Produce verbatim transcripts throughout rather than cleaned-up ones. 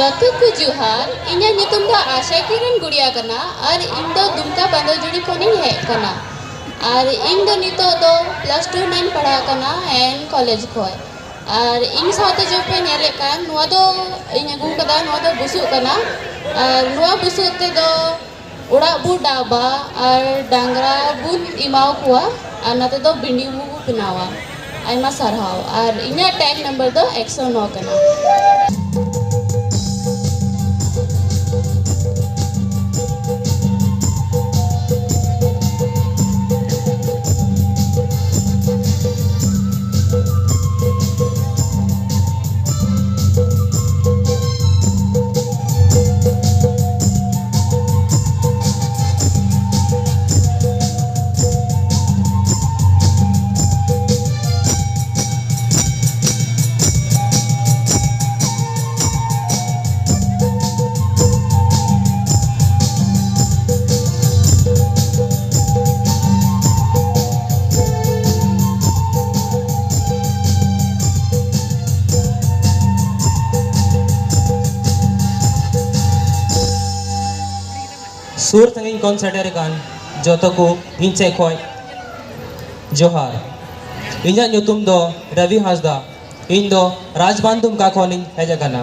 ᱟᱹᱛᱩ ᱠᱚ ᱡᱚᱦᱟᱨ, ᱤᱧᱟᱹᱜ ᱧᱩᱛᱩᱢ ᱫᱚ ᱟᱥᱟ ᱠᱤᱨᱚᱱ ᱜᱩᱲᱤᱭᱟ ᱠᱟᱱᱟ ᱟᱨ ᱤᱧ ᱫᱚ ᱫᱩᱢᱠᱟ ᱵᱟᱸᱫᱚᱨᱡᱩᱲᱤ ᱠᱷᱚᱱᱤᱧ ᱦᱮᱡ ᱟᱠᱟᱱᱟ᱾ ᱟᱨ ᱤᱧ ᱫᱚ ᱱᱤᱛᱚᱜ ᱫᱚ plus two ᱨᱮᱱᱟᱜ ᱤᱧ ᱯᱟᱲᱦᱟᱜ ᱠᱟᱱᱟ ᱮᱱ ᱠᱚᱞᱮᱡᱽ ᱠᱷᱚᱱ᱾ ᱟᱨ ᱤᱧ ᱥᱟᱶᱛᱮ ᱡᱚᱵ ᱯᱮ ᱧᱮᱞᱮᱫ ᱠᱟᱱ, ᱱᱚᱣᱟ ᱫᱚ ᱤᱧ ᱟᱹᱜᱩ ᱠᱟᱫᱟ, ᱱᱚᱣᱟ ᱫᱚ ᱵᱩᱥᱩᱵ ᱠᱟᱱᱟ᱾ ᱟᱨ ᱱᱚᱣᱟ ᱵᱩᱥᱩᱵ ᱛᱮᱫᱚ ᱚᱲᱟᱜ ᱵᱚ ᱫᱟᱵᱟ ᱟᱨ ᱰᱟᱝᱨᱟ ᱵᱚᱱ ᱮᱢᱟᱣ ᱠᱚᱣᱟ ᱟᱨ ᱱᱚᱛᱮ ᱫᱚ ᱵᱤᱱᱰᱤ ᱵᱚ ᱵᱮᱱᱟᱣᱟ᱾ ᱟᱭᱢᱟ ᱥᱟᱨᱦᱟᱣ᱾ ᱟᱨ ᱤᱧᱟᱹᱜ tag number ᱫᱚ ᱮᱠᱥᱚ ᱱᱚ ᱠᱟᱱᱟ᱾ ᱥᱩᱨ ᱥᱟᱺᱜᱤᱧ ᱠᱷᱚᱱ ᱥᱮᱴᱮᱨ ᱟᱠᱟᱱ ᱡᱚᱛᱚ ᱠᱚ ᱤᱧ ᱥᱮᱫ ᱠᱷᱚᱱ ᱡᱚᱦᱟᱨ᱾ ᱤᱧᱟᱹᱜ ᱧᱩᱛᱩᱢ ᱫᱚ ᱨᱚᱵᱤ ᱦᱟᱸᱥᱫᱟ᱾ ᱤᱧ ᱫᱚ ᱨᱟᱡᱽᱵᱟᱸᱫᱷ ᱫᱩᱢᱠᱟ ᱠᱷᱚᱱᱤᱧ ᱦᱮᱡ ᱟᱠᱟᱱᱟ᱾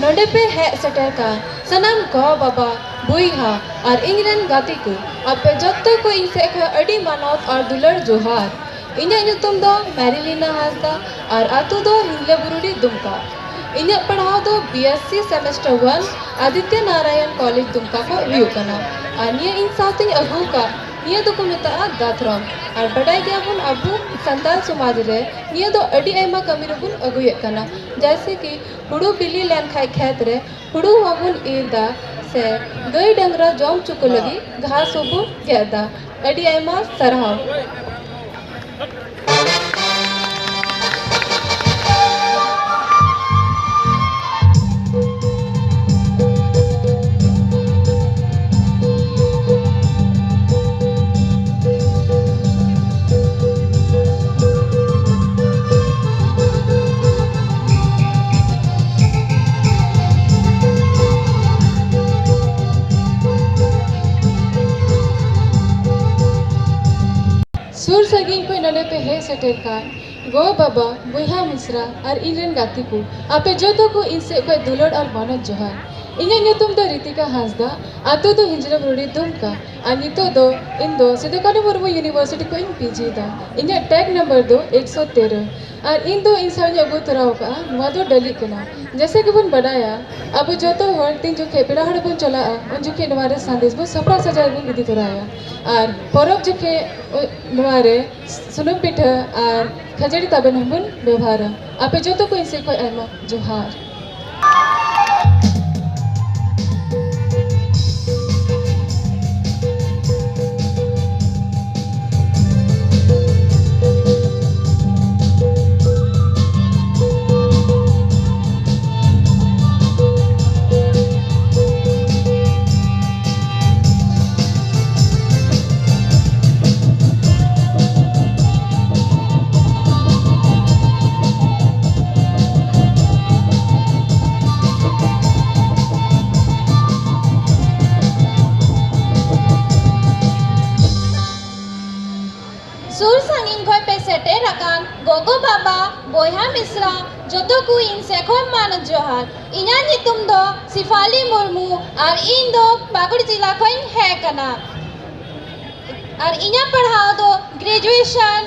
ᱱᱚᱰᱮ ᱯᱮ ᱦᱮᱡ ᱥᱮᱴᱮᱨ ᱠᱟᱱ ᱥᱟᱱᱟᱢ ᱜᱚ ᱵᱟᱵᱟ, ᱵᱚᱭᱦᱟ ᱟᱨ ᱤᱧ ᱨᱮᱱ ᱜᱟᱛᱮ ᱠᱚ, ᱟᱯᱮ ᱡᱚᱛᱚ ᱠᱚ ᱤᱧ ᱥᱮᱫ ᱠᱷᱚᱱ ᱟᱹᱰᱤ ᱢᱟᱱᱚᱛ ᱟᱨ ᱫᱩᱞᱟᱹᱲ ᱡᱚᱦᱟᱨ᱾ ᱤᱧᱟᱹᱜ ᱧᱩᱛᱩᱢ ᱫᱚ ᱢᱮᱨᱤᱞᱤᱱᱟ ᱦᱟᱸᱥᱫᱟ ᱟᱨ ᱟᱹᱛᱩ ᱫᱚ ᱦᱤᱝᱞᱟᱹ ᱵᱩᱨᱩᱰᱤ, ᱫᱩᱢᱠᱟ᱾ ᱤᱧᱟᱹᱜ ᱯᱟᱲᱦᱟᱣ ᱫᱚ B S C semester one, Aditya Narayan college, ᱫᱩᱢᱠᱟ ᱠᱷᱚᱱ ᱦᱩᱭᱩᱜ ᱠᱟᱱᱟ᱾ ᱟᱨ ᱱᱤᱭᱟᱹ ᱤᱧ ᱥᱟᱶᱛᱮᱧ ᱟᱹᱜᱩ ᱟᱠᱟᱫ, ᱱᱤᱭᱟᱹ ᱫᱚᱠᱚ ᱢᱮᱛᱟᱜᱼᱟ ᱫᱟᱛᱨᱚᱢ᱾ ᱟᱨ ᱵᱟᱰᱟᱭ ᱜᱮᱭᱟᱵᱚᱱ, ᱟᱵᱚ ᱥᱟᱱᱛᱟᱲ ᱥᱚᱢᱟᱡᱽ ᱨᱮ ᱱᱤᱭᱟᱹ ᱫᱚ ᱟᱹᱰᱤ ᱟᱭᱢᱟ ᱠᱟᱹᱢᱤ ᱨᱮᱵᱚᱱ ᱟᱹᱜᱩᱭᱮᱫ ᱠᱟᱱᱟ, ᱡᱮᱭᱥᱮ ᱠᱤ ᱦᱩᱲᱩ ᱵᱤᱞᱤ ᱞᱮᱱᱠᱷᱟᱡ ᱠᱷᱮᱛ ᱨᱮ ᱦᱩᱲᱩ ᱦᱚᱸᱵᱚᱱ ᱤᱨ ᱫᱟ, ᱥᱮ ᱜᱟᱹᱭ ᱰᱟᱝᱨᱟ ᱡᱚᱢ ᱦᱚᱪᱚ ᱠᱚ ᱞᱟᱹᱜᱤᱫ ᱜᱷᱟᱥ ᱦᱚᱸᱵᱚᱱ ᱜᱮᱫ ᱫᱟ᱾ ᱟᱹᱰᱤ ᱟᱭᱢᱟ ᱥᱟᱨᱦᱟᱣ᱾ ᱥᱩᱨ ᱥᱟᱺᱜᱤᱧ ᱠᱷᱚᱱ ᱱᱚᱰᱮ ᱯᱮ ᱦᱮᱡ ᱥᱮᱴᱮᱨ ᱠᱟᱱ ᱜᱚ, ᱵᱟᱵᱟ, ᱵᱚᱭᱦᱟ, ᱢᱤᱥᱨᱟ ᱟᱨ ᱤᱧ ᱨᱮᱱ ᱜᱟᱛᱮ ᱠᱚ, ᱟᱯᱮ ᱡᱚᱛᱚ ᱠᱚ ᱤᱧ ᱥᱮᱫ ᱠᱷᱚᱱ ᱫᱩᱞᱟᱹᱲ ᱟᱨ ᱢᱟᱱᱚᱛ ᱡᱚᱦᱟᱨ᱾ ᱤᱧᱟᱹᱜ ᱧᱩᱛᱩᱢ ᱫᱚ ᱨᱤᱛᱤᱠᱟ ᱦᱟᱸᱥᱫᱟ, ᱟᱛᱳ ᱫᱚ ᱦᱤᱸᱡᱽᱲᱟᱹ ᱵᱩᱨᱩᱰᱤ ᱫᱩᱢᱠᱟ᱾ ᱟᱨ ᱱᱤᱛᱚᱜ ᱫᱚ ᱤᱧ ᱫᱚ ᱥᱤᱫᱩ ᱠᱟᱹᱱᱦᱩ ᱢᱩᱨᱢᱩ ᱤᱭᱩᱱᱤᱵᱷᱟᱨᱥᱤᱴᱤ ᱠᱷᱚᱱ ᱤᱧ ᱯᱤᱡᱤ ᱮᱫᱟ᱾ ᱤᱧᱟᱹᱜ ᱴᱮᱜᱽ ᱱᱟᱢᱵᱟᱨ ᱫᱚ ᱮᱠᱥᱚ ᱛᱮᱨᱚ᱾ ᱟᱨ ᱤᱧ ᱫᱚ ᱤᱧ ᱥᱟᱶ ᱤᱧ ᱟᱹᱜᱩ ᱛᱚᱨᱟ ᱟᱠᱟᱫᱼᱟ, ᱱᱚᱣᱟ ᱫᱚ ᱰᱟᱹᱞᱤᱡ ᱠᱟᱱᱟ᱾ ᱡᱮᱭᱥᱮ ᱜᱮᱵᱚᱱ ᱵᱟᱰᱟᱭᱟ, ᱟᱵᱚ ᱡᱚᱛᱚ ᱦᱚᱲ ᱛᱤᱱ ᱡᱚᱠᱷᱮᱡ ᱯᱮᱲᱟ ᱦᱚᱲ ᱵᱚᱱ ᱪᱟᱞᱟᱜᱼᱟ, ᱩᱱ ᱡᱚᱠᱷᱮᱡ ᱱᱚᱣᱟ ᱨᱮ ᱥᱟᱸᱫᱮᱥ ᱵᱚᱱ ᱥᱟᱯᱲᱟᱣ ᱥᱟᱡᱟᱣ ᱵᱚᱱ ᱤᱫᱤ ᱛᱚᱨᱟᱭᱟ᱾ ᱟᱨ ᱯᱚᱨᱚᱵᱽ ᱡᱚᱠᱷᱮᱡ, ᱚ, ᱱᱚᱣᱟ ᱨᱮ ᱥᱩᱱᱩᱢ ᱯᱤᱴᱷᱟᱹ ᱟᱨ ᱠᱷᱟᱹᱡᱟᱹᱲᱤ ᱛᱟᱵᱮᱱ ᱦᱚᱸᱵᱚᱱ ᱵᱮᱵᱚᱦᱟᱨᱟ᱾ ᱟᱯᱮ ᱡᱚᱛᱚ ᱠᱚ ᱤᱧ ᱥᱮᱫ ᱠᱷᱚᱱ ᱟᱭᱢᱟ ᱡᱚᱦᱟᱨ᱾ ᱥᱩᱨ ᱥᱟᱺᱜᱤᱧ ᱠᱷᱚᱱ ᱯᱮ ᱥᱮᱴᱮᱨ ᱟᱠᱟᱱ ᱜᱚᱜᱚ ᱵᱟᱵᱟ, ᱵᱚᱭᱦᱟ ᱢᱤᱥᱨᱟ, ᱡᱚᱛᱚ ᱠᱚ ᱤᱧ ᱥᱮᱫ ᱠᱷᱚᱱ ᱢᱟᱱᱚᱛ ᱡᱚᱦᱟᱨ᱾ ᱤᱧᱟᱹᱜ ᱧᱩᱛᱩᱢ ᱫᱚ ᱥᱤᱯᱷᱟᱞᱤ ᱢᱩᱨᱢᱩ ᱟᱨ ᱤᱧ ᱫᱚ ᱯᱟᱠᱩᱲ ᱡᱮᱞᱟ ᱠᱷᱚᱱ ᱤᱧ ᱦᱮᱡ ᱟᱠᱟᱱᱟ᱾ ᱟᱨ ᱤᱧᱟᱹᱜ ᱯᱟᱲᱦᱟᱣ ᱫᱚ ᱜᱨᱮᱡᱩᱭᱮᱥᱚᱱ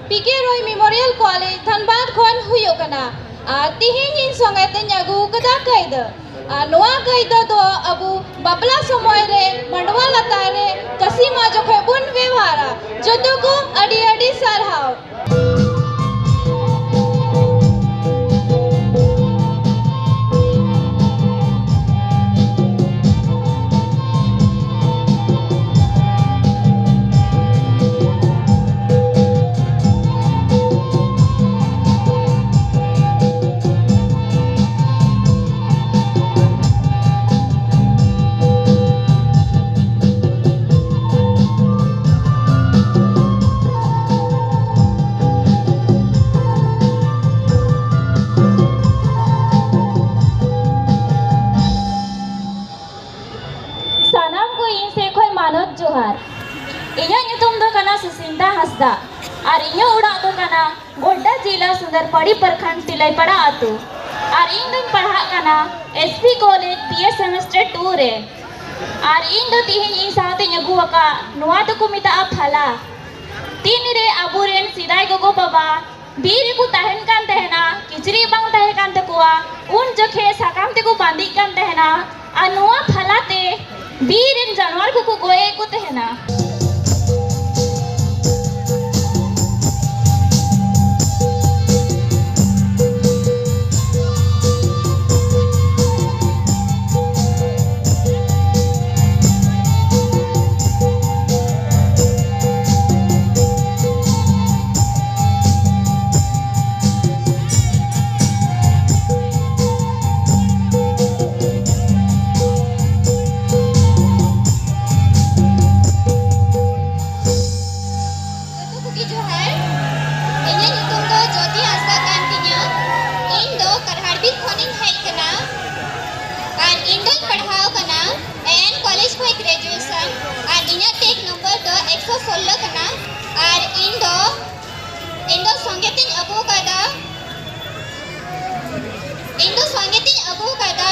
ᱯᱤ ᱠᱮ ᱨᱚᱭ ᱢᱮᱢᱳᱨᱤᱭᱟᱞ ᱠᱚᱞᱮᱡᱽ ᱫᱷᱟᱱᱵᱟᱫᱽ ᱠᱷᱚᱱ ᱦᱩᱭᱩᱜ ᱠᱟᱱᱟ᱾ ᱟᱨ ᱛᱤᱦᱤᱧ ᱤᱧ ᱥᱚᱸᱜᱮ ᱛᱮᱧ ᱟᱹᱜᱩ ᱟᱠᱟᱫᱟ ᱠᱟᱹᱭᱫᱟᱹ᱾ ᱟᱨ ᱱᱚᱣᱟ ᱠᱟᱹᱭᱫᱟᱹ ᱫᱚ ᱟᱵᱚ ᱵᱟᱯᱞᱟ ᱥᱚᱢᱚᱭ ᱨᱮ ᱢᱟᱰᱣᱟ ᱞᱟᱛᱟᱨ ᱨᱮ ᱠᱟᱹᱥᱤᱢᱟ ᱡᱚᱠᱷᱮᱡ ᱵᱚᱱ ᱵᱮᱣᱦᱟᱨᱟ᱾ ᱡᱚᱛᱚ ᱠᱚ ᱟᱹᱰᱤ ᱟᱹᱰᱤ ᱥᱟᱨᱦᱟᱣ᱾ ᱥᱟᱱᱟᱢ ᱠᱚ ᱤᱧ ᱥᱮᱫ ᱠᱷᱚᱱ ᱢᱟᱱᱚᱛ ᱡᱚᱦᱟᱨ᱾ ᱤᱧᱟᱹᱜ ᱧᱩᱛᱩᱢ ᱫᱚ ᱠᱟᱱᱟ ᱥᱩᱥᱤᱱᱫᱟ ᱦᱟᱸᱥᱫᱟ ᱟᱨ ᱤᱧᱟᱹᱜ ᱚᱲᱟᱜ ᱫᱚ ᱠᱟᱱᱟ ᱜᱳᱰᱰᱟ ᱡᱮᱞᱟ ᱥᱩᱱᱫᱚᱨᱯᱟᱲᱤ ᱯᱨᱚᱠᱷᱚᱸᱰ ᱛᱤᱞᱟᱹᱭᱯᱟᱲᱟ ᱟᱹᱛᱩ᱾ ᱟᱨ ᱤᱧ ᱫᱚᱧ ᱯᱟᱲᱦᱟᱜ ᱠᱟᱱᱟ S P College B A semester two ᱨᱮ᱾ ᱟᱨ ᱤᱧ ᱫᱚ ᱛᱤᱦᱤᱧ ᱤᱧ ᱥᱟᱶᱛᱮᱧ ᱟᱹᱜᱩ ᱟᱠᱟᱫ ᱱᱚᱣᱟ ᱫᱚᱠᱚ ᱢᱮᱛᱟᱜᱼᱟ ᱯᱷᱟᱞᱟ᱾ ᱛᱤᱱᱨᱮ ᱟᱵᱚᱨᱮᱱ ᱥᱮᱫᱟᱭ ᱜᱚᱜᱚ ᱵᱟᱵᱟ ᱵᱤᱨ ᱨᱮᱠᱚ ᱛᱟᱦᱮᱱ ᱠᱟᱱ ᱛᱟᱦᱮᱱᱟ, ᱠᱤᱪᱨᱤᱡ ᱵᱟᱝ ᱛᱟᱦᱮᱸ ᱠᱟᱱ ᱛᱟᱠᱚᱣᱟ, ᱩᱱ ᱡᱚᱠᱷᱮᱡ ᱥᱟᱠᱟᱢ ᱛᱮᱠᱚ ᱵᱟᱸᱫᱮᱜ ᱠᱟᱱ ᱛᱟᱦᱮᱱᱟ ᱟᱨ ᱱᱚᱣᱟ ᱯᱷᱟᱞᱟ ᱛᱮ ᱵᱤᱨ ᱨᱮᱱ ᱡᱟᱱᱣᱟᱨ ᱠᱚᱠᱚ ᱜᱚᱡ ᱮᱫ ᱠᱚ ᱛᱟᱦᱮᱱᱟ᱾ ᱡᱚᱛᱚ ᱠᱚᱜᱮ ᱡᱚᱦᱟᱨ᱾ ᱤᱧᱟᱹᱜ ᱧᱩᱛᱩᱢ ᱫᱚ ᱡᱳᱛᱤ ᱦᱟᱸᱥᱫᱟ ᱠᱟᱱ ᱛᱤᱧᱟᱹ᱾ ᱤᱧ ᱫᱚ ᱠᱟᱨᱦᱟᱲᱵᱤᱞ ᱠᱷᱚᱱᱤᱧ ᱦᱮᱡ ᱠᱟᱱᱟ᱾ ᱟᱨ ᱤᱧ ᱫᱚᱧ ᱯᱟᱲᱦᱟᱣ ᱠᱟᱱᱟ A N College ᱠᱷᱚᱱ graduation᱾ ᱟᱨ ᱤᱧᱟᱹᱜ tag number ᱫᱚ ᱮᱠᱥᱚ ᱥᱳᱞᱞᱳ ᱠᱟᱱᱟ᱾ ᱟᱨ ᱤᱧ ᱫᱚ, ᱤᱧ ᱫᱚ ᱥᱚᱸᱜᱮ ᱛᱤᱧ ᱟᱹᱜᱩ ᱟᱠᱟᱫᱟ, ᱤᱧ ᱫᱚ ᱥᱚᱸᱜᱮ ᱛᱤᱧ ᱟᱹᱜᱩ ᱟᱠᱟᱫᱟ,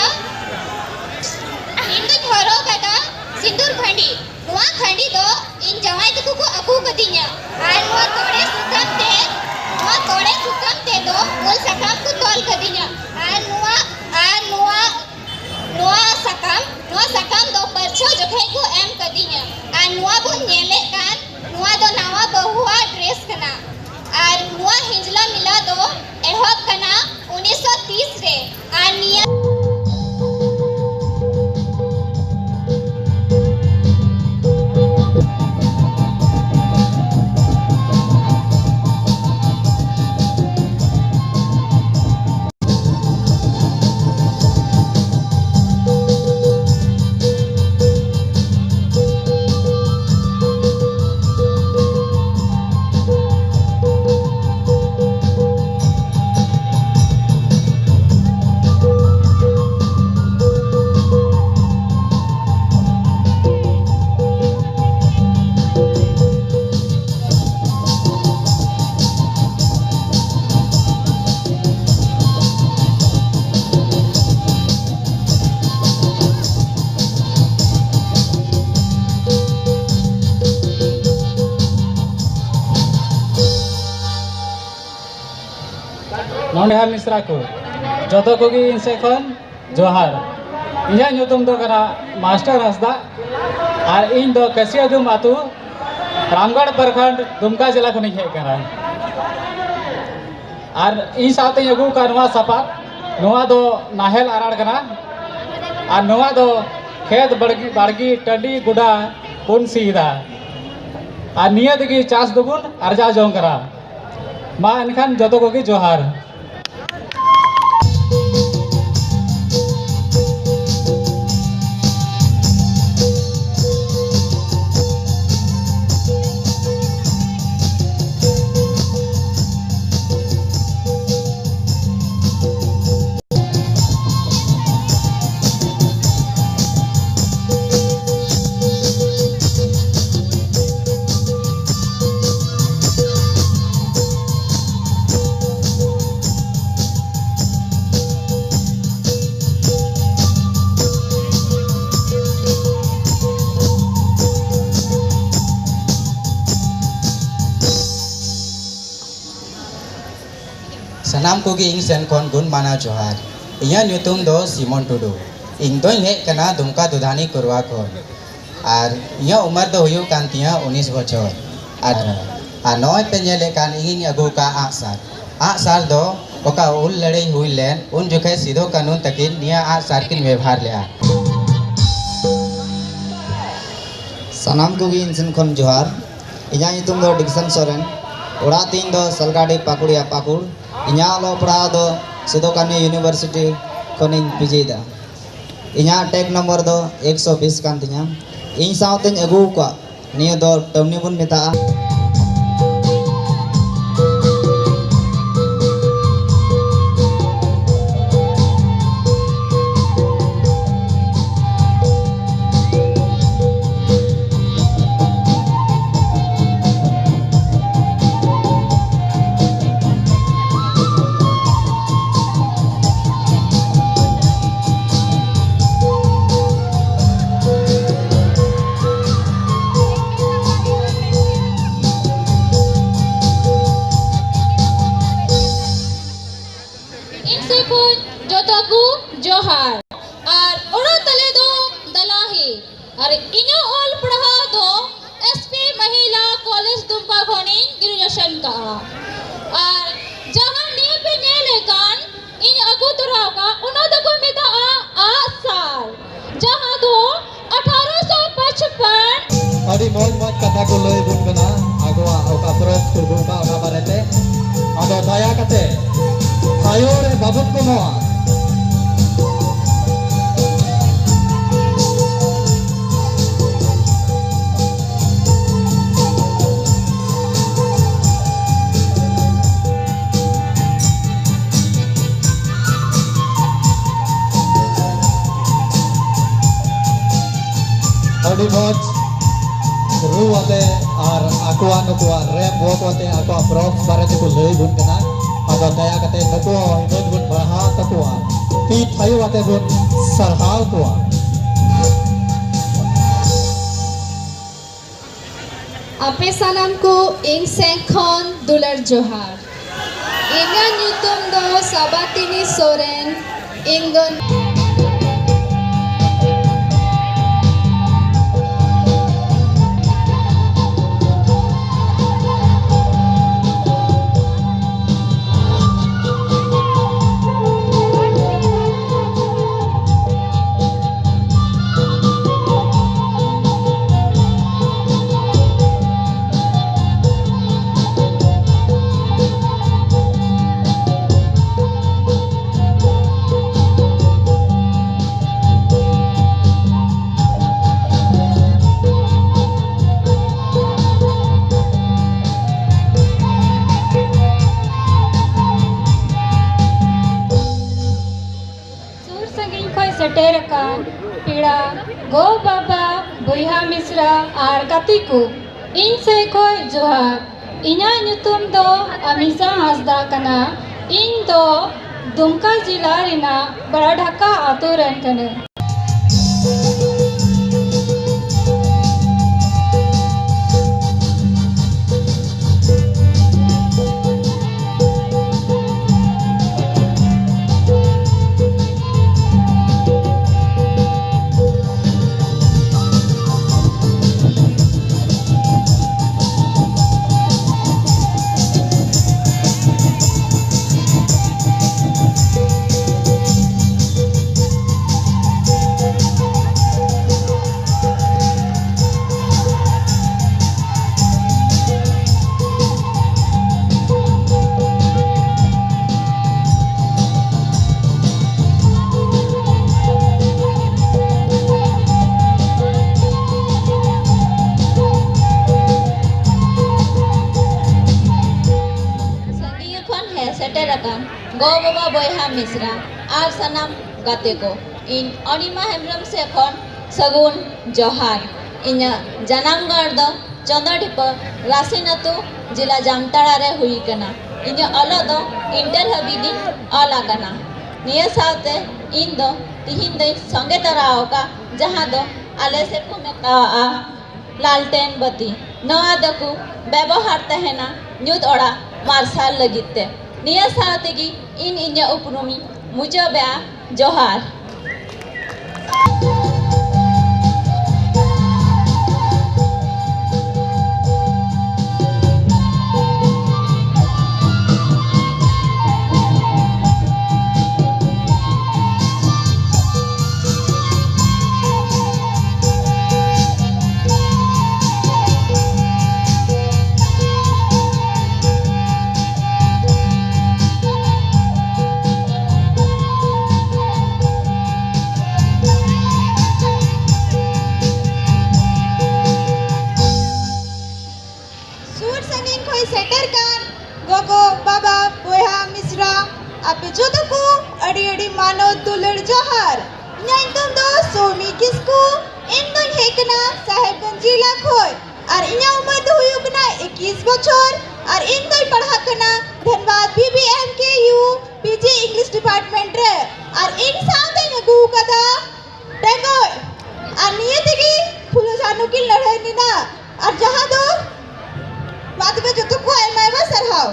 ᱤᱧ ᱫᱚᱧ ᱦᱚᱨᱚᱜ ᱟᱠᱟᱫᱟ ᱥᱤᱸᱫᱩᱨ ᱠᱷᱟᱸᱰᱤ᱾ ᱱᱚᱣᱟ ᱠᱷᱟᱸᱰᱤ ᱫᱚ ᱤᱧ ᱡᱟᱶᱟᱭ ᱛᱟᱠᱚ ᱠᱚ ᱟᱹᱜᱩ ᱠᱟᱫᱤᱧᱟ᱾ ᱟᱨ ᱱᱚᱣᱟ ᱛᱚᱲᱮ ᱥᱩᱛᱟᱹᱢ ᱛᱮ, ᱱᱚᱣᱟ ᱛᱚᱲᱮ ᱥᱩᱛᱟᱹᱢ ᱛᱮᱫᱚ ᱩᱞ ᱥᱟᱠᱟᱢ ᱠᱚ ᱛᱚᱞ ᱠᱟᱫᱤᱧᱟ᱾ ᱟᱨ ᱱᱚᱣᱟ, ᱟᱨ ᱱᱚᱣᱟ ᱦᱮᱡ ᱠᱚ ᱮᱢ ᱠᱟᱫᱤᱧᱟ᱾ ᱟᱨ ᱱᱚᱣᱟ ᱵᱚᱱ ᱧᱮᱞᱮᱫ ᱠᱟᱱ, ᱱᱚᱣᱟ ᱫᱚ ᱱᱟᱣᱟ ᱵᱟᱹᱦᱩᱣᱟᱜ ᱰᱨᱮᱥ ᱠᱟᱱᱟ᱾ ᱟᱨ ᱱᱚᱣᱟ ᱦᱤᱡᱽᱞᱟ ᱢᱮᱞᱟ ᱫᱚ ᱮᱦᱚᱵ ᱠᱟᱱᱟ ᱩᱱᱤᱥᱥᱚ ᱛᱤᱥ ᱨᱮ᱾ ᱟᱨ ᱱᱤᱭᱟᱹ ᱱᱚᱰᱮ ᱦᱟᱸᱜ ᱢᱤᱥᱨᱟ ᱠᱚ, ᱡᱚᱛᱚ ᱠᱚᱜᱮ ᱤᱧ ᱥᱮᱫ ᱠᱷᱚᱱ ᱡᱚᱦᱟᱨ᱾ ᱤᱧᱟᱹᱜ ᱧᱩᱛᱩᱢ ᱫᱚ ᱠᱟᱱᱟ ᱢᱟᱥᱴᱟᱨ ᱦᱟᱸᱥᱫᱟ ᱟᱨ ᱤᱧ ᱫᱚ ᱠᱟᱹᱥᱤᱭᱟᱹᱫᱩᱢ ᱟᱹᱛᱩ, ᱨᱟᱢᱜᱚᱲ ᱯᱨᱚᱠᱷᱚᱸᱰ, ᱫᱩᱢᱠᱟ ᱡᱮᱞᱟ ᱠᱷᱚᱱᱤᱧ ᱦᱮᱡ ᱟᱠᱟᱱᱟ᱾ ᱟᱨ ᱤᱧ ᱥᱟᱶᱛᱮᱧ ᱟᱹᱜᱩ ᱟᱠᱟᱫ ᱱᱚᱣᱟ ᱥᱟᱯᱟᱵ, ᱱᱚᱣᱟ ᱫᱚ ᱱᱟᱦᱮᱞ ᱟᱨᱟᱲ ᱠᱟᱱᱟ᱾ ᱟᱨ ᱱᱚᱣᱟ ᱫᱚ ᱠᱷᱮᱛ ᱵᱟᱲᱜᱮ, ᱵᱟᱲᱜᱮ ᱴᱟᱺᱰᱤ ᱜᱚᱰᱟ ᱵᱚᱱ ᱥᱤᱭᱮᱫᱟ᱾ ᱟᱨ ᱱᱤᱭᱟᱹ ᱛᱮᱜᱮ ᱪᱟᱥ ᱫᱚᱵᱚᱱ ᱟᱨᱡᱟᱣ ᱡᱚᱝ ᱠᱟᱱᱟ᱾ ᱢᱟ ᱮᱱᱠᱷᱟᱱ ᱡᱚᱛᱚ ᱠᱚᱜᱮ ᱡᱚᱦᱟᱨ᱾ ᱥᱟᱱᱟᱢ ᱠᱚᱜᱮ ᱤᱧ ᱥᱮᱱ ᱠᱷᱚᱱ ᱜᱩᱱ ᱢᱟᱱᱟᱣ ᱡᱚᱦᱟᱨ᱾ ᱤᱧᱟᱹᱜ ᱧᱩᱛᱩᱢ ᱫᱚ ᱥᱤᱢᱚᱱ ᱴᱩᱰᱩ᱾ ᱤᱧ ᱫᱚᱧ ᱦᱮᱡ ᱠᱟᱱᱟ ᱫᱩᱢᱠᱟ ᱫᱩᱫᱷᱟᱱᱤ ᱠᱚᱨᱣᱟ ᱠᱷᱚᱱ᱾ ᱟᱨ ᱤᱧᱟᱹᱜ ᱩᱢᱮᱨ ᱫᱚ ᱦᱩᱭᱩᱜ ᱠᱟᱱ ᱛᱤᱧᱟᱹ ᱩᱱᱤᱥ ᱵᱚᱪᱷᱚᱨ᱾ ᱟᱨ, ᱟᱨ ᱱᱚᱜᱼᱚᱭ ᱯᱮ ᱧᱮᱞᱮᱫ ᱠᱟᱱ, ᱤᱧᱤᱧ ᱟᱹᱜᱩ ᱟᱠᱟᱫ ᱟᱜᱼᱥᱟᱨ᱾ ᱟᱜᱼᱥᱟᱨ ᱫᱚ ᱚᱠᱟ ᱦᱩᱞ ᱞᱟᱹᱲᱦᱟᱹᱭ ᱦᱩᱭ ᱞᱮᱱ, ᱩᱱ ᱡᱚᱠᱷᱮᱡ ᱥᱤᱫᱩ ᱠᱟᱹᱱᱦᱩ ᱛᱟᱹᱠᱤᱱ ᱱᱤᱭᱟᱹ ᱟᱜᱼᱥᱟᱨ ᱠᱤᱱ ᱵᱮᱵᱷᱟᱨ ᱞᱮᱫᱼᱟ᱾ ᱥᱟᱱᱟᱢ ᱠᱚᱜᱮ ᱤᱧ ᱥᱮᱱ ᱠᱷᱚᱱ ᱡᱚᱦᱟᱨ᱾ ᱤᱧᱟᱹᱜ ᱧᱩᱛᱩᱢ ᱫᱚ ᱰᱤᱠᱥᱚᱱ ᱥᱚᱨᱮᱱ᱾ ᱚᱲᱟᱜ ᱛᱤᱧ ᱫᱚ ᱥᱟᱞᱜᱟᱰᱤ ᱯᱟᱠᱩᱲᱤᱭᱟ ᱯᱟᱠᱩᱲ᱾ ᱤᱧᱟᱹᱜ ᱚᱞᱚᱜ ᱯᱟᱲᱦᱟᱣ ᱫᱚ ᱥᱤᱫᱩ ᱠᱟᱹᱱᱦᱩ ᱤᱭᱩᱱᱤᱵᱷᱟᱨᱥᱤᱴᱤ ᱠᱷᱚᱱᱤᱧ ᱯᱤᱡᱤᱭᱮᱫᱟ᱾ ᱤᱧᱟᱹᱜ ᱴᱮᱜᱽ ᱱᱚᱢᱵᱚᱨ ᱫᱚ ᱮᱠᱥᱚ ᱵᱤᱥ ᱠᱟᱱ ᱛᱤᱧᱟᱹ᱾ ᱤᱧ ᱥᱟᱶᱛᱮᱧ ᱟᱹᱜᱩ ᱟᱠᱟᱫ, ᱱᱤᱭᱟᱹ ᱫᱚ ᱴᱟᱹᱢᱱᱤ ᱵᱚᱱ ᱢᱮᱛᱟᱜᱼᱟ᱾ ᱤᱧ ᱥᱮᱫ ᱠᱷᱚᱱ ᱡᱚᱛᱚ ᱠᱚ ᱡᱚᱦᱟᱨ᱾ ᱟᱨ ᱚᱲᱟᱜ ᱛᱟᱞᱮ ᱫᱚ ᱫᱟᱞᱟᱦᱤ᱾ ᱟᱨ ᱤᱧᱟᱹᱜ ᱚᱞ ᱯᱟᱲᱦᱟᱣ ᱫᱚ ᱮᱥ ᱯᱤ ᱢᱟᱦᱤᱞᱟ ᱠᱚᱞᱮᱡᱽ ᱫᱩᱢᱠᱟ ᱠᱷᱚᱱᱤᱧ ᱜᱨᱮᱡᱩᱭᱮᱥᱚᱱ ᱠᱟᱜᱼᱟ᱾ ᱟᱨ ᱡᱟᱦᱟᱸ ᱱᱤᱭᱟᱹ ᱯᱮ ᱧᱮᱞᱮᱫ ᱠᱟᱱ, ᱤᱧ ᱟᱹᱜᱩ ᱛᱚᱨᱟ ᱟᱠᱟᱫ, ᱚᱱᱟ ᱫᱚᱠᱚ ᱢᱮᱛᱟᱜᱼᱟ ᱟᱜᱼᱥᱟᱨ, ᱡᱟᱦᱟᱸ ᱫᱚ ᱟᱴᱷᱟᱨᱚᱥᱚ ᱯᱟᱸᱪᱯᱟᱱ᱾ ᱟᱹᱰᱤ ᱢᱚᱡᱽ ᱢᱚᱡᱽ ᱠᱟᱛᱷᱟ ᱠᱚ ᱞᱟᱹᱭ ᱟᱵᱚᱱ ᱠᱟᱱᱟ, ᱟᱜᱚᱣᱟᱜ ᱚᱠᱟ ᱯᱨᱚᱭᱟᱥ ᱠᱚ ᱟᱹᱜᱩ ᱟᱠᱟᱫ, ᱚᱱᱟ ᱵᱟᱨᱮᱛᱮ᱾ ᱟᱫᱚ ᱫᱟᱭᱟ ᱠᱟᱛᱮ ᱛᱷᱟᱭᱚ ᱨᱮ ᱵᱟᱵᱚᱱ ᱠᱚᱢᱚᱜᱼᱟ᱾ ᱟᱹᱰᱤ ᱢᱚᱡᱽ ᱨᱩ ᱟᱛᱮ ᱟᱨ ᱟᱠᱚᱣᱟᱜ ᱱᱩᱠᱩᱣᱟᱜ ᱨᱮᱯ ᱣᱚᱠ ᱟᱛᱮ ᱟᱠᱚᱣᱟᱜ ᱯᱨᱚᱯᱥ ᱵᱟᱨᱮ ᱛᱮᱠᱚ ᱞᱟᱹᱭ ᱵᱚᱱ ᱠᱟᱱᱟ᱾ ᱟᱫᱚ ᱫᱟᱭᱟ ᱠᱟᱛᱮ ᱱᱩᱠᱩ ᱦᱚᱸ ᱤᱢᱮᱡᱽ ᱵᱚᱱ ᱵᱟᱲᱦᱟᱣ ᱛᱟᱠᱚᱣᱟ, ᱛᱤ ᱛᱷᱟᱭᱚ ᱟᱛᱮ ᱵᱚᱱ ᱥᱟᱨᱦᱟᱣ ᱠᱚᱣᱟ᱾ ᱟᱯᱮ ᱥᱟᱱᱟᱢ ᱠᱚ ᱤᱧ ᱥᱮᱫ ᱠᱷᱚᱱ ᱫᱩᱞᱟᱹᱲ ᱡᱚᱦᱟᱨ᱾ ᱤᱧᱟᱹᱜ ᱧᱩᱛᱩᱢ ᱫᱚ ᱥᱟᱵᱟᱛᱤᱱᱤ ᱥᱚᱨᱮᱱ᱾ ᱤᱧ ᱫᱚ ᱯᱮᱲᱟ, ᱜᱚ ᱵᱟᱵᱟ, ᱵᱚᱭᱦᱟ ᱢᱤᱥᱨᱟ ᱟᱨ ᱜᱟᱛᱮ ᱠᱚ, ᱤᱧ ᱥᱮᱫ ᱠᱷᱚᱱ ᱡᱚᱦᱟᱨ᱾ ᱤᱧᱟᱹᱜ ᱧᱩᱛᱩᱢ ᱫᱚ ᱟᱢᱤᱥᱟ ᱦᱟᱸᱥᱫᱟ ᱠᱟᱱᱟ᱾ ᱤᱧ ᱫᱚ ᱫᱩᱢᱠᱟ ᱡᱮᱞᱟ ᱨᱮᱱᱟᱜ ᱵᱟᱲᱟᱰᱷᱟᱠᱟ ᱟᱛᱳ ᱨᱮᱱ ᱠᱟᱹᱱᱟᱹᱧ᱾ ᱥᱟᱺᱜᱤᱧ ᱠᱷᱚᱱ ᱦᱮᱡ ᱥᱮᱴᱮᱨ ᱟᱠᱟᱱ ᱜᱚ ᱵᱟᱵᱟ, ᱵᱚᱭᱦᱟ ᱢᱤᱥᱨᱟ ᱟᱨ ᱥᱟᱱᱟᱢ ᱜᱟᱛᱮ ᱠᱚ, ᱤᱧ ᱚᱱᱤᱢᱟ ᱦᱮᱢᱵᱨᱚᱢ ᱥᱮᱫ ᱠᱷᱚᱱ ᱥᱟᱹᱜᱩᱱ ᱡᱚᱦᱟᱨ᱾ ᱤᱧᱟᱹᱜ ᱡᱟᱱᱟᱢ ᱜᱟᱲ ᱫᱚ ᱪᱚᱸᱫᱚᱰᱤᱯᱟᱹ ᱨᱟᱥᱤᱱ ᱟᱹᱛᱩ, ᱡᱮᱞᱟ ᱡᱟᱢᱛᱟᱲᱟ ᱨᱮ ᱦᱩᱭ ᱠᱟᱱᱟ᱾ ᱤᱧᱟᱹᱜ ᱚᱞᱚᱜ ᱫᱚ ᱤᱱᱴᱟᱨ ᱦᱟᱹᱵᱤᱡ ᱜᱤᱧ ᱚᱞ ᱟᱠᱟᱱᱟ᱾ ᱱᱤᱭᱟᱹ ᱥᱟᱶᱛᱮ ᱤᱧ ᱫᱚ ᱛᱤᱦᱤᱧ ᱫᱚᱧ ᱥᱚᱸᱜᱮ ᱛᱚᱨᱟ ᱟᱠᱟᱫ, ᱡᱟᱦᱟᱸ ᱫᱚ ᱟᱞᱮ ᱥᱮᱫ ᱠᱚ ᱢᱮᱛᱟᱣᱟᱜᱼᱟ ᱞᱟᱞᱴᱮᱱ ᱵᱟᱹᱛᱤ᱾ ᱱᱚᱣᱟ ᱫᱚᱠᱚ ᱵᱮᱵᱚᱦᱟᱨ ᱛᱟᱦᱮᱱᱟ ᱧᱩᱛ ᱚᱲᱟᱜ ᱢᱟᱨᱥᱟᱞ ᱞᱟᱹᱜᱤᱫ ᱛᱮ᱾ ᱱᱤᱭᱟᱹ ᱥᱟᱶ ᱛᱮᱜᱮ ᱤᱧ ᱤᱧᱟᱹᱜ ᱩᱯᱨᱩᱢᱤᱧ ᱢᱩᱪᱟᱹᱫᱮᱜᱼᱟ᱾ ᱡᱚᱦᱟᱨ᱾ ᱡᱮᱞᱟ ᱠᱷᱚᱡ᱾ ᱟᱨ ᱤᱧᱟᱹᱜ ᱩᱢᱮᱨ ᱫᱚ ᱦᱩᱭᱩᱜ ᱠᱟᱱᱟ ᱮᱠᱤᱥ ᱵᱚᱪᱷᱚᱨ᱾ ᱟᱨ ᱤᱧ ᱫᱚᱧ ᱯᱟᱲᱦᱟᱜ ᱠᱟᱱᱟ Dhanbad B B M K U P G English Department ᱨᱮ᱾ ᱟᱨ ᱤᱧ ᱥᱟᱶᱛᱮᱧ ᱟᱹᱜᱩ ᱟᱠᱟᱫᱟ ᱴᱮᱸᱜᱚᱡ᱾ ᱟᱨ ᱱᱤᱭᱟᱹ ᱛᱮᱜᱮ ᱯᱷᱩᱞᱳ ᱡᱷᱟᱱᱩ ᱠᱤᱱ ᱞᱟᱹᱲᱦᱟᱹᱭ ᱞᱮᱱᱟ᱾ ᱟᱨ ᱡᱟᱦᱟᱸ ᱫᱚ, ᱢᱟ ᱛᱚᱵᱮ ᱡᱚᱛᱚ ᱠᱚ ᱟᱭᱢᱟ ᱟᱭᱢᱟ ᱥᱟᱨᱦᱟᱣ᱾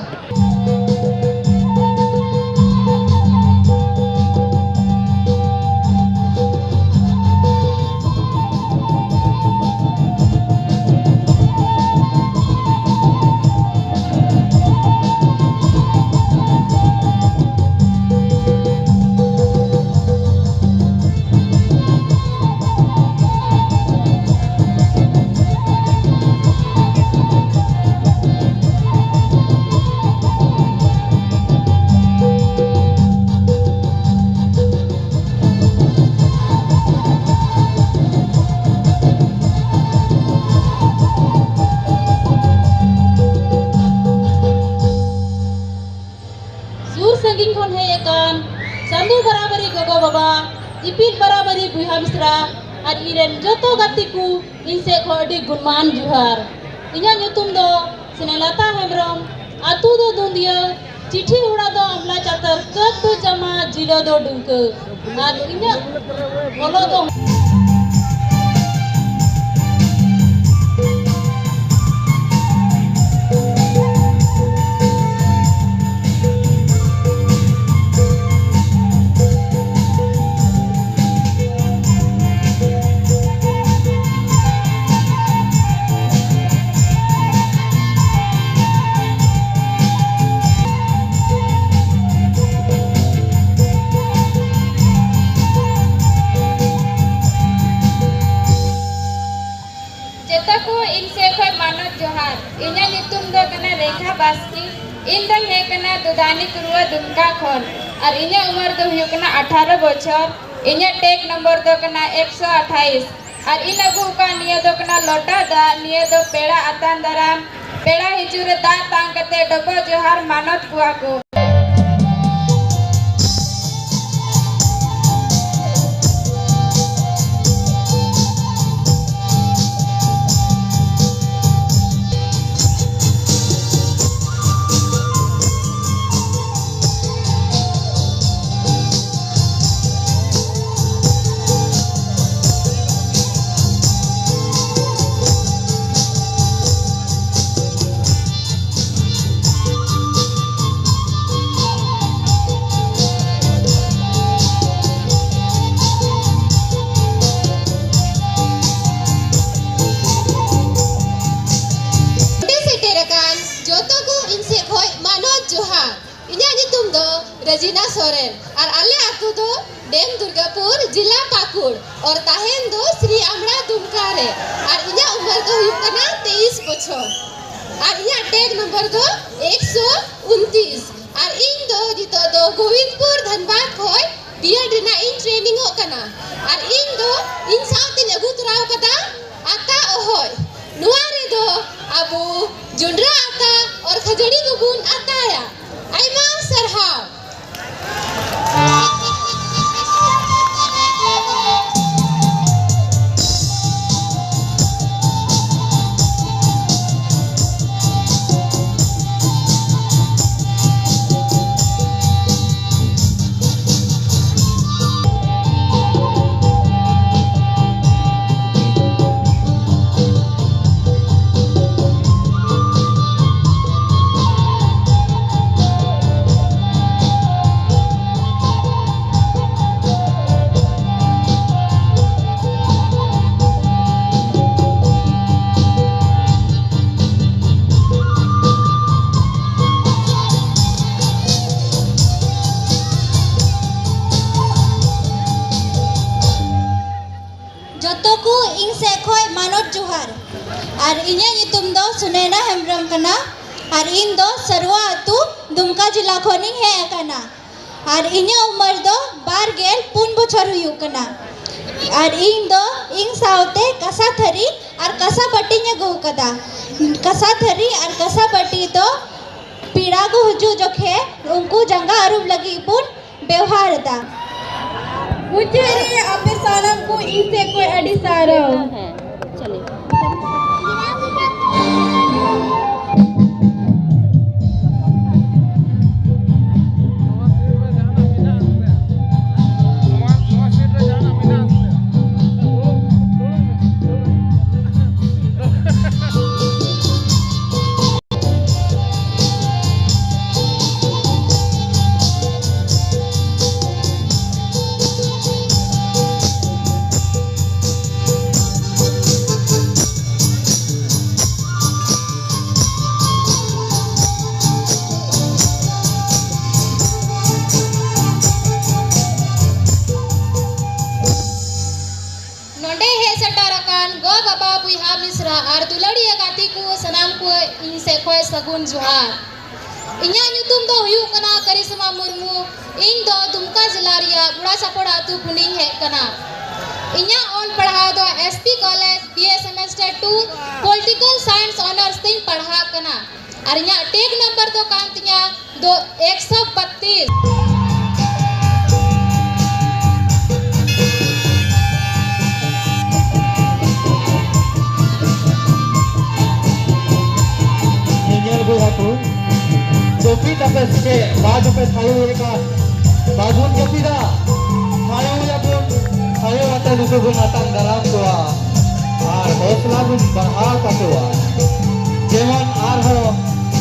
ᱥᱩᱨ ᱥᱟᱺᱜᱤᱧ ᱠᱷᱚᱱ ᱦᱮᱡ ᱟᱠᱟᱱ ᱥᱟᱱᱫᱩ ᱵᱟᱨᱟᱵᱟᱨᱤ ᱜᱚᱜᱚ ᱵᱟᱵᱟ, ᱤᱯᱤᱞ ᱵᱟᱨᱟᱵᱟᱨᱤ ᱵᱚᱭᱦᱟ ᱢᱤᱥᱨᱟ ᱟᱨ ᱤᱧ ᱨᱮᱱ ᱡᱚᱛᱚ ᱜᱟᱛᱮ ᱠᱚ, ᱤᱧ ᱥᱮᱫ ᱠᱷᱚᱱ ᱟᱹᱰᱤ ᱜᱩᱱᱢᱟᱱ ᱡᱚᱦᱟᱨ᱾ ᱤᱧᱟᱹᱜ ᱧᱩᱛᱩᱢ ᱫᱚ ᱥᱱᱮᱦᱞᱟᱛᱟ ᱦᱮᱢᱵᱨᱚᱢ, ᱟᱹᱛᱩ ᱫᱚ ᱫᱩᱸᱫᱤᱭᱟᱹ, ᱪᱤᱴᱷᱤ ᱚᱲᱟᱜ ᱫᱚ ᱟᱢᱞᱟ ᱪᱟᱛᱟᱨ, ᱠᱟᱹᱛ ᱫᱚ ᱡᱟᱢᱟ, ᱡᱤᱞᱟᱹ ᱫᱚ ᱰᱩᱢᱠᱟᱹ᱾ ᱟᱨ ᱤᱧᱟᱹᱜ ᱚᱞᱚᱜ ᱫᱚ ᱡᱚᱛᱚ ᱠᱚ ᱤᱧ ᱥᱮᱫ ᱠᱷᱚᱱ ᱢᱟᱱᱚᱛ ᱡᱚᱦᱟᱨ᱾ ᱤᱧᱟᱹᱜ ᱧᱩᱛᱩᱢ ᱫᱚ ᱠᱟᱱᱟ ᱨᱮᱠᱷᱟ ᱵᱟᱥᱠᱮ᱾ ᱤᱧ ᱫᱚᱧ ᱦᱮᱡ ᱠᱟᱱᱟ ᱫᱩᱫᱟᱱᱤ ᱠᱩᱨᱩᱣᱟ ᱫᱩᱢᱠᱟ ᱠᱷᱚᱱ᱾ ᱟᱨ ᱤᱧᱟᱹᱜ ᱩᱢᱮᱨ ᱫᱚ ᱦᱩᱭᱩᱜ ᱠᱟᱱᱟ ᱟᱴᱷᱟᱨᱚ ᱵᱚᱪᱷᱚᱨ᱾ ᱤᱧᱟᱹᱜ ᱴᱮᱜᱽ ᱱᱚᱢᱵᱚᱨ ᱫᱚ ᱠᱟᱱᱟ ᱮᱠᱥᱚ ᱟᱴᱷᱟᱭᱤᱥ᱾ ᱟᱨ ᱤᱧ ᱟᱹᱜᱩ ᱟᱠᱟᱫ ᱱᱤᱭᱟᱹ ᱫᱚ ᱠᱟᱱᱟ ᱞᱚᱴᱟ ᱫᱟᱜ᱾ ᱱᱤᱭᱟᱹ ᱫᱚ ᱯᱮᱲᱟ ᱟᱛᱟᱝ ᱫᱟᱨᱟᱢ, ᱯᱮᱲᱟ ᱦᱤᱡᱩᱜ ᱨᱮ ᱫᱟᱜ ᱛᱟᱝ ᱠᱟᱛᱮ ᱰᱚᱵᱚᱜ ᱡᱚᱦᱟᱨ ᱢᱟᱱᱚᱛ ᱠᱚᱣᱟ ᱠᱚ᱾ ᱥᱚᱨᱮᱱ᱾ ᱟᱨ ᱟᱞᱮ ᱟᱹᱛᱩ ᱫᱚ ᱰᱮᱢ ᱫᱩᱨᱜᱟᱯᱩᱨ, ᱡᱤᱞᱟ ᱯᱟᱹᱠᱩᱲ᱾ ᱟᱨ ᱛᱟᱦᱮᱱ ᱫᱚ ᱥᱨᱤ ᱟᱢᱲᱟ ᱫᱩᱢᱠᱟ ᱨᱮ᱾ ᱟᱨ ᱤᱧᱟᱹᱜ ᱩᱢᱮᱨ ᱫᱚ ᱦᱩᱭᱩᱜ ᱠᱟᱱᱟ ᱛᱮᱭᱤᱥ ᱵᱚᱪᱷᱚᱨ᱾ ᱟᱨ ᱤᱧᱟᱹᱜ ᱴᱮᱜ ᱱᱚᱢᱵᱚᱨ ᱫᱚ ᱮᱠᱥᱚ ᱩᱱᱛᱤᱥ᱾ ᱟᱨ ᱤᱧ ᱫᱚ ᱱᱤᱛᱚᱜ ᱫᱚ ᱜᱳᱵᱤᱱᱫᱯᱩᱨ ᱫᱷᱟᱱᱵᱟᱫᱽ ᱠᱷᱚᱱ ᱵᱤᱭᱮᱰ ᱨᱮᱱᱟᱜ ᱤᱧ ᱴᱨᱮᱱᱤᱝᱚᱜ ᱠᱟᱱᱟ᱾ ᱟᱨ ᱤᱧ ᱫᱚ ᱤᱧ ᱥᱟᱶᱛᱮᱧ ᱟᱹᱜᱩ ᱛᱚᱨᱟᱣ ᱠᱟᱫᱟ ᱟᱛᱟ ᱚᱦᱚᱭ᱾ ᱱᱚᱣᱟ ᱨᱮᱫᱚ ᱟᱵᱚ ᱡᱚᱱᱰᱨᱟ ᱟᱛᱟ ᱟᱨ ᱠᱷᱟᱹᱡᱟᱹᱲᱤ ᱠᱚᱵᱚᱱ ᱟᱛᱟᱭᱟ᱾ ᱟᱭᱢᱟ ᱥᱟᱨᱦᱟᱣ᱾ ᱡᱚᱛᱚ ᱠᱚ ᱤᱧ ᱥᱮᱫ ᱠᱷᱚᱡ ᱢᱟᱱᱚᱛ ᱡᱚᱦᱟᱨ᱾ ᱟᱨ ᱤᱧᱟᱹᱜ ᱧᱩᱛᱩᱢ ᱫᱚ ᱥᱩᱱᱮᱱᱟ ᱦᱮᱢᱵᱨᱚᱢ ᱠᱟᱱᱟ᱾ ᱟᱨ ᱤᱧ ᱫᱚ ᱥᱟᱹᱨᱩᱣᱟ ᱟᱹᱛᱩ, ᱫᱩᱢᱠᱟ ᱡᱮᱞᱟ ᱠᱷᱚᱱᱤᱧ ᱦᱮᱡ ᱟᱠᱟᱱᱟ᱾ ᱟᱨ ᱤᱧᱟᱹᱜ ᱩᱢᱮᱨ ᱫᱚ ᱵᱟᱨ ᱜᱮᱞ ᱯᱩᱱ ᱵᱚᱪᱷᱚᱨ ᱦᱩᱭᱩᱜ ᱠᱟᱱᱟ᱾ ᱟᱨ ᱤᱧ ᱫᱚ ᱤᱧ ᱥᱟᱶᱛᱮ ᱠᱟᱸᱥᱟ ᱛᱷᱟᱹᱨᱤ ᱟᱨ ᱠᱟᱸᱥᱟ ᱵᱟᱹᱴᱤᱧ ᱟᱹᱜᱩ ᱟᱠᱟᱫᱟ᱾ ᱠᱟᱸᱥᱟ ᱛᱷᱟᱹᱨᱤ ᱟᱨ ᱠᱟᱸᱥᱟ ᱵᱟᱹᱴᱤ ᱫᱚ ᱯᱮᱲᱟ ᱠᱚ ᱦᱤᱡᱩᱜ ᱡᱚᱠᱷᱮ ᱩᱱᱠᱩ ᱡᱟᱸᱜᱟ ᱟᱹᱨᱩᱵ ᱞᱟᱹᱜᱤᱫ ᱵᱚᱱ ᱵᱮᱣᱦᱟᱨ ᱮᱫᱟ᱾ ᱢᱩᱪᱟᱹᱫ ᱨᱮ ᱟᱯᱮ ᱥᱟᱱᱟᱢ ᱠᱚ ᱤᱧ ᱥᱮᱫ ᱠᱷᱚᱱ ᱟᱹᱰᱤ ᱥᱟᱨᱦᱟᱣ᱾ ᱱᱚᱰᱮ ᱦᱮᱡ ᱥᱮᱴᱮᱨ ᱟᱠᱟᱱ ᱜᱚ ᱵᱟᱵᱟ, ᱵᱚᱭᱦᱟ ᱢᱤᱥᱨᱟ ᱟᱨ ᱫᱩᱞᱟᱹᱲᱤᱭᱟᱹ ᱜᱟᱛᱮ ᱠᱚ, ᱥᱟᱱᱟᱢ ᱠᱚ ᱤᱧ ᱥᱮᱫ ᱠᱷᱚᱱ ᱥᱟᱹᱜᱩᱱ ᱡᱚᱦᱟᱨ᱾ ᱤᱧᱟᱹᱜ ᱧᱩᱛᱩᱢ ᱫᱚ ᱦᱩᱭᱩᱜ ᱠᱟᱱᱟ ᱠᱟᱨᱤᱥᱢᱟ ᱢᱩᱨᱢᱩ᱾ ᱤᱧ ᱫᱚ ᱫᱩᱢᱠᱟ ᱡᱮᱞᱟ ᱨᱮᱭᱟᱜ ᱵᱩᱲᱟ ᱪᱟᱯᱚᱲ ᱟᱹᱛᱩ ᱠᱷᱚᱱᱤᱧ ᱦᱮᱡ ᱠᱟᱱᱟ᱾ ᱤᱧᱟᱹᱜ ᱚᱞ ᱯᱟᱲᱦᱟᱣ ᱫᱚ S P College, B A Semester two, Political Science Honours ᱛᱤᱧ ᱯᱟᱲᱦᱟᱜ ᱠᱟᱱᱟ᱾ ᱟᱨ ᱤᱧᱟᱹᱜ tag number ᱫᱚ ᱠᱟᱱ ᱛᱤᱧᱟ ᱫᱚ ᱮᱠᱥᱚ ᱵᱟᱛᱤᱥ᱾ ᱧᱮᱧᱮᱞ ᱵᱚᱭᱦᱟ ᱠᱚ, ᱡᱟᱹᱯᱤᱫ ᱟᱯᱮ ᱥᱮ ᱪᱮᱫ? ᱵᱟ ᱡᱟᱹᱯᱤᱫ ᱛᱷᱟᱭᱚ ᱞᱮᱠᱟ ᱵᱟᱵᱚᱱ ᱡᱟᱹᱯᱤᱫᱟ᱾ ᱛᱷᱟᱭᱚᱭᱟᱵᱚᱱ, ᱛᱷᱟᱭᱚ ᱟᱛᱮ ᱱᱩᱠᱩ ᱵᱚᱱ ᱟᱛᱟᱝ ᱫᱟᱨᱟᱢ ᱠᱚᱣᱟ᱾ ᱟᱨ ᱦᱚᱥᱞᱟ ᱵᱚᱱ ᱵᱟᱲᱦᱟᱣ ᱛᱟᱠᱚᱣᱟ᱾ ᱡᱮᱢᱚᱱ ᱟᱨᱦᱚᱸ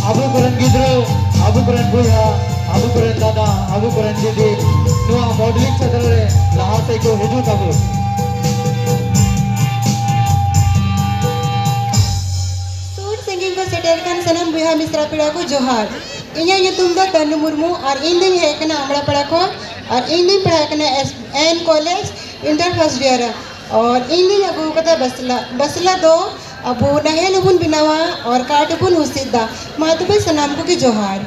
ᱟᱵᱚ ᱠᱚᱨᱮᱱ ᱜᱤᱫᱽᱨᱟᱹ, ᱟᱵᱚ ᱠᱚᱨᱮᱱ ᱵᱚᱭᱦᱟ, ᱟᱵᱚ ᱠᱚᱨᱮᱱ ᱫᱟᱫᱟ, ᱟᱵᱚ ᱠᱚᱨᱮᱱ ᱫᱤᱫᱤ ᱱᱚᱣᱟ modeling ᱪᱷᱮᱛᱨᱚ ᱨᱮ ᱞᱟᱦᱟ ᱥᱮᱫ ᱠᱚ ᱦᱤᱡᱩᱜ ᱛᱟᱵᱚᱱ᱾ ᱥᱩᱨ ᱥᱟᱺᱜᱤᱧ ᱠᱚ ᱥᱮᱴᱮᱨ ᱠᱟᱱ ᱥᱟᱱᱟᱢ ᱵᱚᱭᱦᱟ ᱢᱤᱥᱨᱟ ᱯᱮᱲᱟ ᱠᱚ ᱡᱚᱦᱟᱨ᱾ ᱤᱧᱟᱹᱜ ᱧᱩᱛᱩᱢ ᱫᱚ ᱛᱟᱹᱱᱩ ᱢᱩᱨᱢᱩ ᱟᱨ ᱤᱧ ᱫᱚᱧ ᱦᱮᱡ ᱠᱟᱱᱟ ᱟᱢᱲᱟ ᱯᱟᱲᱟ ᱠᱷᱚᱱ ᱟᱨ ᱤᱧ ᱫᱚᱧ ᱯᱟᱲᱦᱟᱜ ᱠᱟᱱᱟ S N College, inter first year ᱨᱮ᱾ ᱟᱨ ᱤᱧ ᱫᱚᱧ ᱟᱹᱜᱩ ᱠᱟᱫᱟ ᱵᱟᱥᱞᱟ᱾ ᱵᱟᱥᱞᱟ ᱫᱚ ᱟᱵᱚ ᱱᱟᱦᱮᱞ ᱦᱚᱸᱵᱚᱱ ᱵᱮᱱᱟᱣᱟ ᱟᱨ ᱠᱟᱴ ᱦᱚᱸᱵᱚᱱ ᱦᱩᱥᱤᱫ ᱫᱟ᱾ ᱢᱟ ᱛᱚᱵᱮ ᱥᱟᱱᱟᱢ ᱠᱚᱜᱮ ᱡᱚᱦᱟᱨ᱾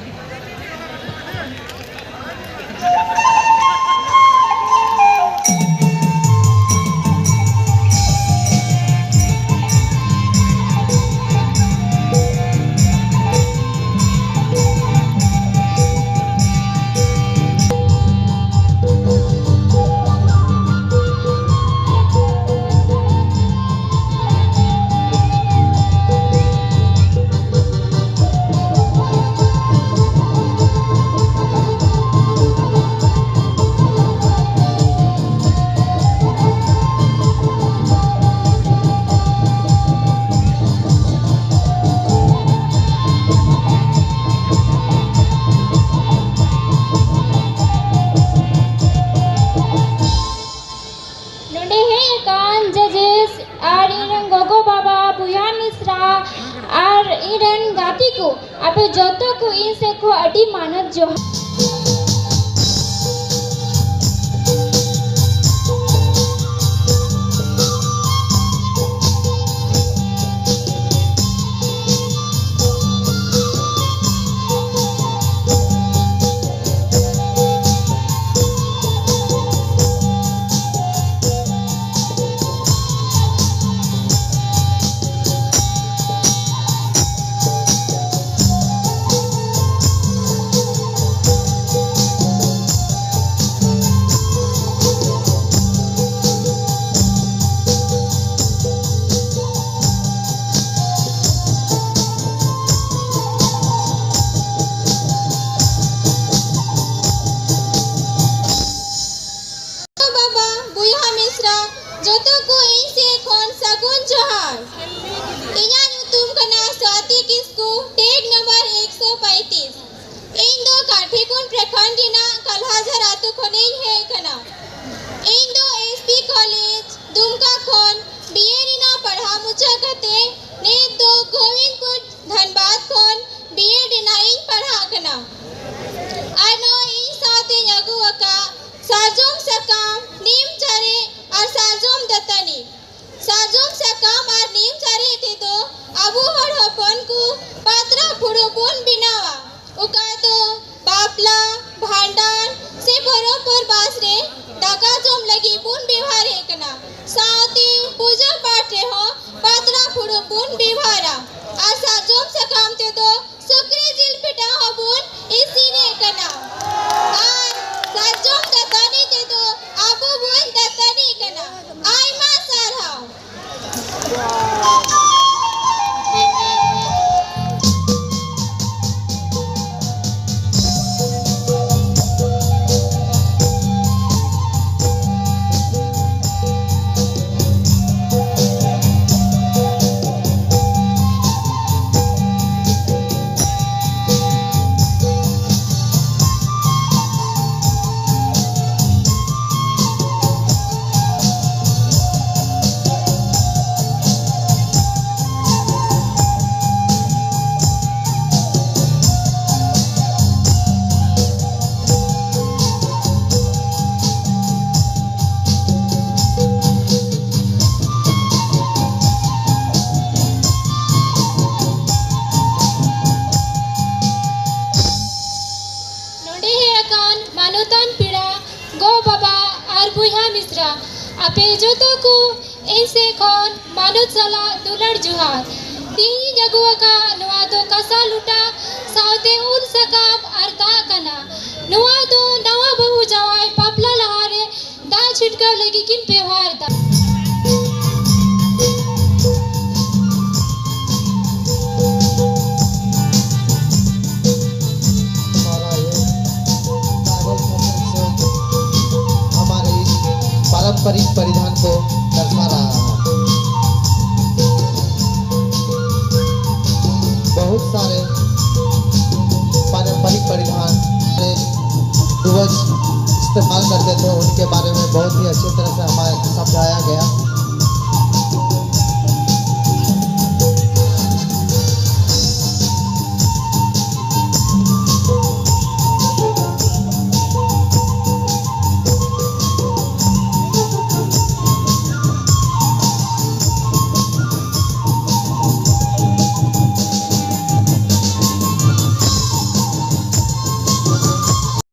ᱱᱚᱰᱮ ᱦᱮᱡ ᱟᱠᱟᱱ judges ᱟᱨ ᱤᱧ ᱨᱮᱱ ᱜᱚᱜᱚ ᱵᱟᱵᱟ, ᱵᱚᱭᱦᱟ ᱢᱤᱥᱨᱟ ᱟᱨ ᱤᱧ ᱨᱮᱱ ᱜᱟᱛᱮ ᱠᱚ, ᱟᱯᱮ ᱡᱚᱛᱚ ᱠᱚ ᱤᱧ ᱥᱮᱫ ᱠᱷᱚᱱ ᱟᱹᱰᱤ ᱢᱟᱱᱚᱛ ᱡᱚᱦᱟᱨ᱾ ᱤᱧᱟᱜ ᱧᱩᱛᱩᱢ ᱠᱟᱱᱟ ᱥᱣᱟᱛᱤ ᱠᱤᱥᱠᱩ, ᱴᱮᱜ ᱱᱟᱢᱵᱟᱨ ᱮᱠᱥᱚ ᱯᱚᱸᱭᱛᱤᱥ᱾ ᱤᱧ ᱫᱚ ᱠᱟᱴᱷᱤᱠᱩᱱ ᱯᱨᱚᱠᱷᱚᱸᱰ ᱨᱮᱱᱟᱜ ᱠᱟᱞᱦᱟᱡᱷᱟᱨ ᱟᱛᱳ ᱠᱷᱚᱱᱤᱧ ᱦᱮᱡ ᱠᱟᱱᱟ᱾ ᱤᱧ ᱫᱚ ᱮᱥ ᱯᱤ ᱠᱚᱞᱮᱡᱽ ᱫᱩᱢᱠᱟ ᱠᱷᱚᱱ ᱵᱤ ᱮ ᱨᱮᱱᱟᱜ ᱯᱟᱲᱦᱟᱣ ᱢᱩᱪᱟᱹᱫ ᱠᱟᱛᱮ ᱱᱤᱛ ᱫᱚ ᱜᱳᱵᱤᱱᱫᱯᱩᱨ ᱫᱷᱟᱱᱵᱟᱫᱽ ᱠᱷᱚᱱ ᱵᱤ ᱮᱰ ᱨᱮᱱᱟᱜ ᱤᱧ ᱯᱟᱲᱦᱟᱜ ᱠᱟᱱᱟ᱾ ᱟᱨ ᱱᱚᱜᱼᱚᱭ ᱤᱧ ᱥᱟᱶᱛᱮᱧ ᱟᱹᱜᱩ ᱟᱠᱟᱫ ᱥᱟᱨᱡᱚᱢ ᱥᱟᱠᱟᱢ, ᱱᱤᱢ ᱪᱟᱨᱮᱡ ᱟᱨ ᱥᱟᱨᱡᱚᱢ ᱫᱟᱹᱛᱟᱹᱱᱤ᱾ ᱥᱟᱨᱡᱚᱢ ᱥᱟᱠᱟᱢ ᱟᱨ ᱱᱤᱢ ᱪᱟᱨᱮᱡ ᱛᱮᱫᱚ ᱟᱵᱚ ᱦᱚᱲ ᱦᱚᱯᱚᱱ ᱠᱚ ᱯᱟᱛᱲᱟ ᱯᱷᱩᱲᱩᱜ ᱵᱚᱱ ᱵᱮᱱᱟᱣᱟ, ᱚᱠᱟ ᱫᱚ ᱵᱟᱯᱞᱟ, ᱵᱷᱟᱸᱰᱟᱱ ᱥᱮ ᱯᱚᱨᱚᱵᱽ ᱯᱚᱨᱵᱟᱥ ᱨᱮ ᱫᱟᱠᱟ ᱡᱚᱢ ᱞᱟᱹᱜᱤᱫ ᱵᱚᱱ ᱵᱮᱣᱦᱟᱨᱮᱫ ᱠᱟᱱᱟ᱾ ᱥᱟᱶᱛᱮ ᱯᱩᱡᱟᱹ ᱯᱟᱴ ᱨᱮᱦᱚᱸ ᱯᱟᱛᱲᱟ ᱯᱷᱩᱲᱩᱜ ᱵᱚᱱ ᱵᱮᱣᱦᱟᱨᱟ᱾ ᱟᱨ ᱥᱟᱨᱡᱚᱢ ᱥᱟᱠᱟᱢ ᱛᱮᱫᱚ ᱥᱩᱠᱨᱤ ᱡᱤᱞ ᱯᱤᱴᱷᱟᱹ ᱦᱚᱸᱵᱚᱱ ᱤᱥᱤᱱᱮᱫ ᱠᱟᱱᱟ᱾ ᱟᱨ ᱥᱟᱨᱡᱚᱢ ᱫᱟᱹᱛᱟᱹᱱᱤ ᱛᱮᱫᱚ ᱟᱵᱚ ᱵᱚᱱ ᱫᱟᱹᱛᱟᱹᱱᱤᱜ ᱠᱟᱱᱟ᱾ ᱟᱭᱢᱟ ᱥᱟᱨᱦᱟᱣ᱾ ᱱᱚᱰᱮ ᱦᱮᱡ ᱟᱠᱟᱱ ᱢᱟᱱᱚᱛᱟᱱ ᱯᱮᱲᱟ, ᱜᱚ ᱵᱟᱵᱟ ᱟᱨ ᱵᱚᱭᱦᱟ ᱢᱤᱥᱨᱟ, ᱟᱯᱮ ᱡᱚᱛᱚ ᱠᱚ ᱤᱧ ᱥᱮᱫ ᱠᱷᱚᱱ ᱢᱟᱱᱚᱛ ᱥᱟᱞᱟᱜ ᱫᱩᱞᱟᱹᱲ ᱡᱚᱦᱟᱨ᱾ ᱛᱤᱦᱤᱧ ᱟᱹᱜᱩ ᱟᱠᱟᱫ ᱱᱚᱣᱟ ᱫᱚ ᱠᱟᱸᱥᱟ ᱞᱚᱴᱟ ᱥᱟᱶᱛᱮ ᱩᱞ ᱥᱟᱠᱟᱢ ᱟᱨ ᱫᱟᱜ ᱠᱟᱱᱟ᱾ ᱱᱚᱣᱟ ᱫᱚ